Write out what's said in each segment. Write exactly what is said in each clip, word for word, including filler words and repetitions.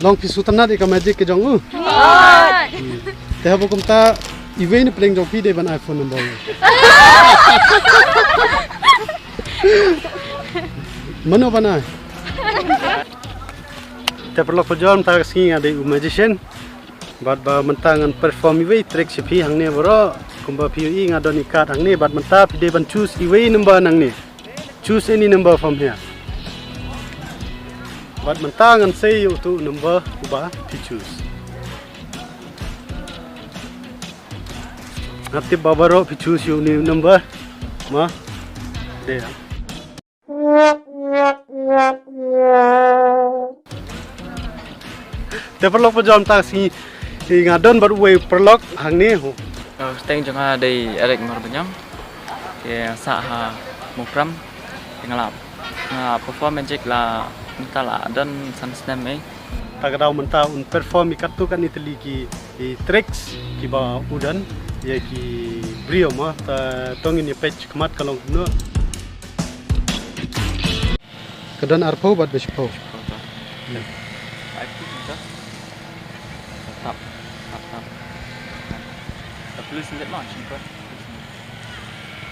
Long phi sngewtynnat ïa ka magic ka jong u. Hmm. Te haba kumta iwei na pdeng jong phi dei ban ai phone number. Mano ban ai? Te paralok parajor, mynta ka sngi nga dei u magician. Bad ba mynta ngan perform iwei trick sha phi hangne baroh. Kumba phi ïohi nga don i card hangne bad mynta phi dei ban choose iwei number nangne. Choose any number from here. Bad mynta ngan sei ïa utu u number uba phi choose. Nga tip ba baroh phi choose ïa une u number. Ma. Dei. Te paralok parajor, mynta ka sngi nga don bad uwei u paralok hangne ho. Uh, kyrteng jong nga dei Eric Marbaniang. Te nga sah ha Mukram. Te nga la, nga perform magic la mynta la don san snem ei. Ta ka daw mynta un perform ïa katto katne tylli ki, ki tricks kiba u don ïa ki briew ma. Ta to ngin ïa peit khmat ka long kumno. Ka don arphew bad ba shiphew. Shiphew ta. Hmm. Ai phi ta. Tap, tap, tap. Ta plus ndet ma, shiphew.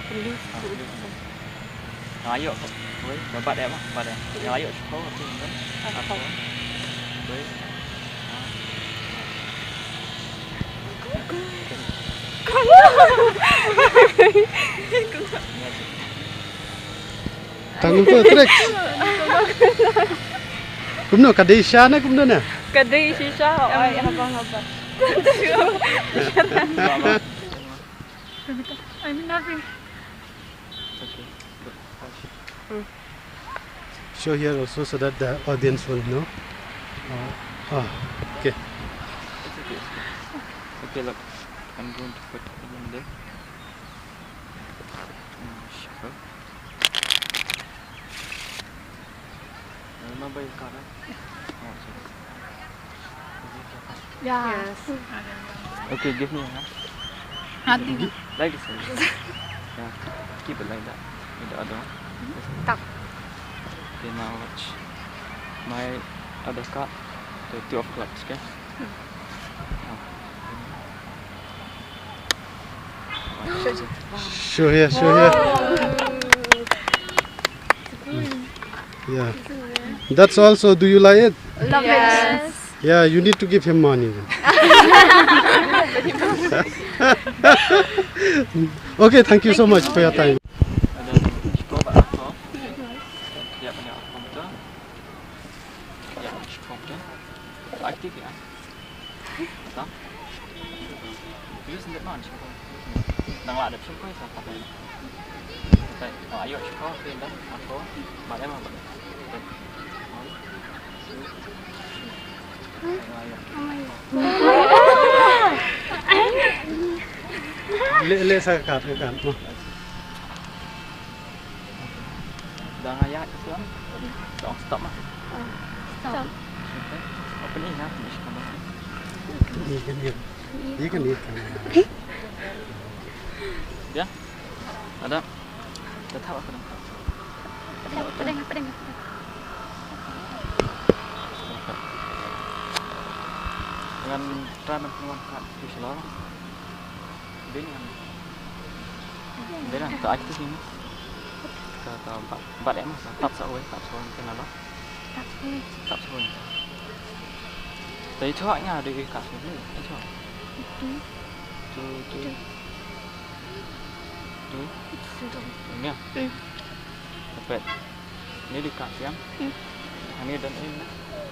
Plus. Ah, plus. Nga ïoh ko. Wei, ba bat eh ma, bat eh. Nga ïoh shiphew, arphew ndet. Arphew. Arphew. Wei. Ah. Tang ko tricks. Kumno, ka dei shisha ne kumno ne? Ka dei shisha, oi, haba, haba. I'm in nothing. Okay. Show here also so that the audience will know. Uh, ah, okay. It's okay. Okay, look. I'm going to put it in there. Mm, shuffle. Remember your card, eh? Oh, sorry. Is it your card? Yeah. Yes. Okay, give me your hand. Nothing. Like this. Yeah. Keep it like that. With the other one. This one. Tap. Okay, now watch. My other card, the two of clubs, okay? Show here, show here. Yeah. That's also, do you like it? Love it. Yes. Yeah, you need to give him money then. Okay, thank you so much for your time. Aktif ïa. Tang. Please, ndet man, shim ko. Nang la dep shim ko, sa tap. Sa, oh, ayo, shim ko, phi ndet, ako. Bad em, bad em. Ayo, ayo. Leh, leh sa ka kat, ka kat, no. Dah ngaya tu kan? Dong stop mah. Stop. Apa ni nak ni sekarang? Ni kan ni. Ni kan ni. Dia? Ada. Tetap aku nampak. Pedang, pedang, pedang. Dengan terang penguat kat di selawang. Bini. Bini, ta ai tu sini. Ta, ta, bat, bat em, ta tap sa wei, tap sa wei, kena lah. Tap sa wei. Tap sa wei. Ta itu hak nya ada kat sini, itu. Tu, tu. Tu. Ini. Dapat. Ni di kat siang. Hmm. Ani dan ini.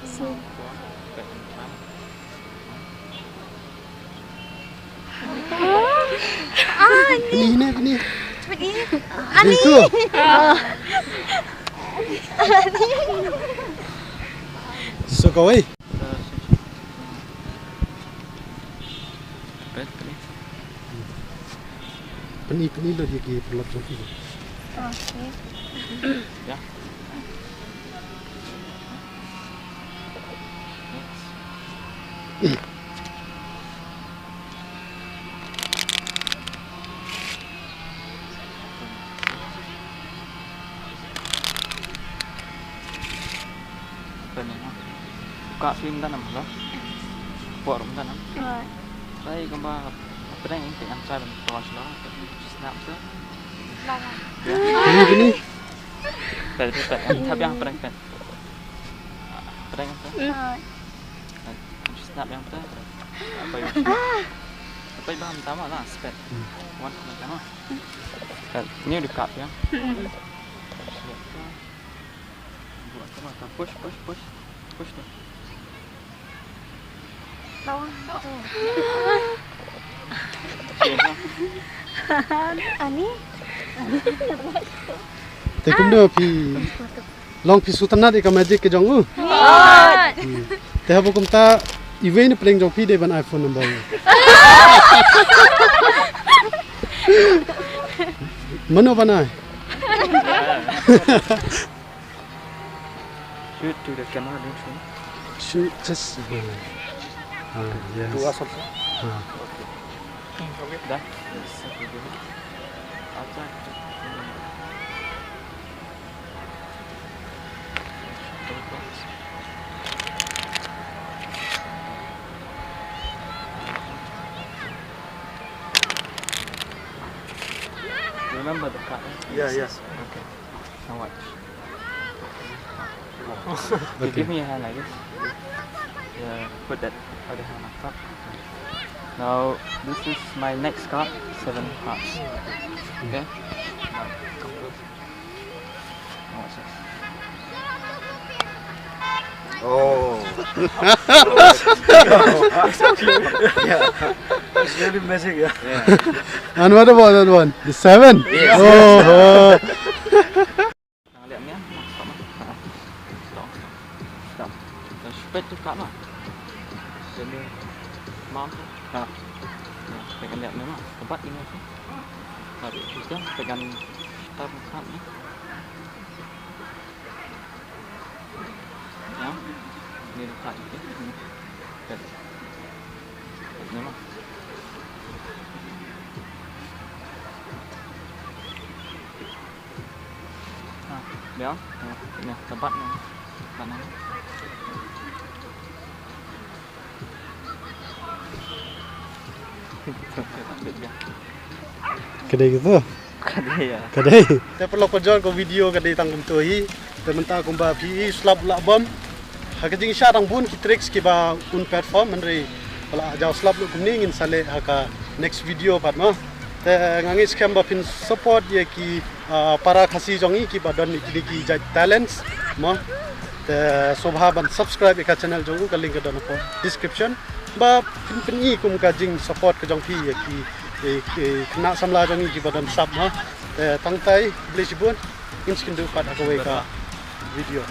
So. Dapat. Ani. Ini, ini, ini. Ani. Itu. Ani. So kawai. Dapat ni. Pyni, pyni lut ïa ki paralok jong phi. Okay. Ya. Pyni, ha. Film da nam lo. Por da nam. Try kumba prank, te ngan try ban prank lo. Snap tu. Ini ini. Pet pet pet. Thap yang prank pet. Prank tu. Snap yang prank. Apa yang? Apa yang pertama lah, spet. One pertama. Ni udah kap ya. Buat sama, push, push, push. Push tu. Lawan tu. Ani. Te kumno phi long phi sngewtynnat ïa ka magic ka jong u. Te haba kumta iwei na pdeng jong phi dei ban ai phone number. Mano ban ai? Shoot to the camera, don't shoot. Shoot just. Ah, yes. To us also. Ah. Okay. Dah. Yes. Okay, good. Outside. Remember the card, eh? Yeah, yeah. Okay. Now watch. You give me a hand like this. Yeah, put that other hand on top. Now, this is my next card, seven hearts. Okay? Now, come close. Now watch this. Oh. It's really magic, yeah. And what about that one? The seven? Yes. Oh, oh. Tang liat nia, stop, stop, stop, stop. Dah spet tu kat mah. Jadi mam tu. Ha. Ya, pegang liat ni mah. Kebat ini tu. Hari tu dah pegang start kat ni. Ya. Ni dekat itu. Ni. Pegang. Ni mah. Ha, dia. Ni, ni, kebat ni. Kebat ni. Ka dei kata? Ka dei ïa. Ka dei. Te paralok parajor, ka video ka dei tang kumto hi. Te mynta kumba phi slap lah bam. Ha ka jingshisha dang bun ki tricks kiba un perform, hynrei ba la jaw slap lut kumne, ngin sa leh ha ka next video pat mo. Te nga ngeit skhem ba phin support ïa ki, ah, para Khasi jong ngi kiba don kine ki jait talents mo. Te sngewbha ban subscribe ïa ka channel jong u, ka link ka don hapoh description. Ba phin pyni kum ka jingsupport ka jong phi ïa ki, ïa ki khynnah samla jong ngi kiba don sap mo. Te tang tai, khublei shibun, ngin sa ïakynduh pat ha kawei ka video.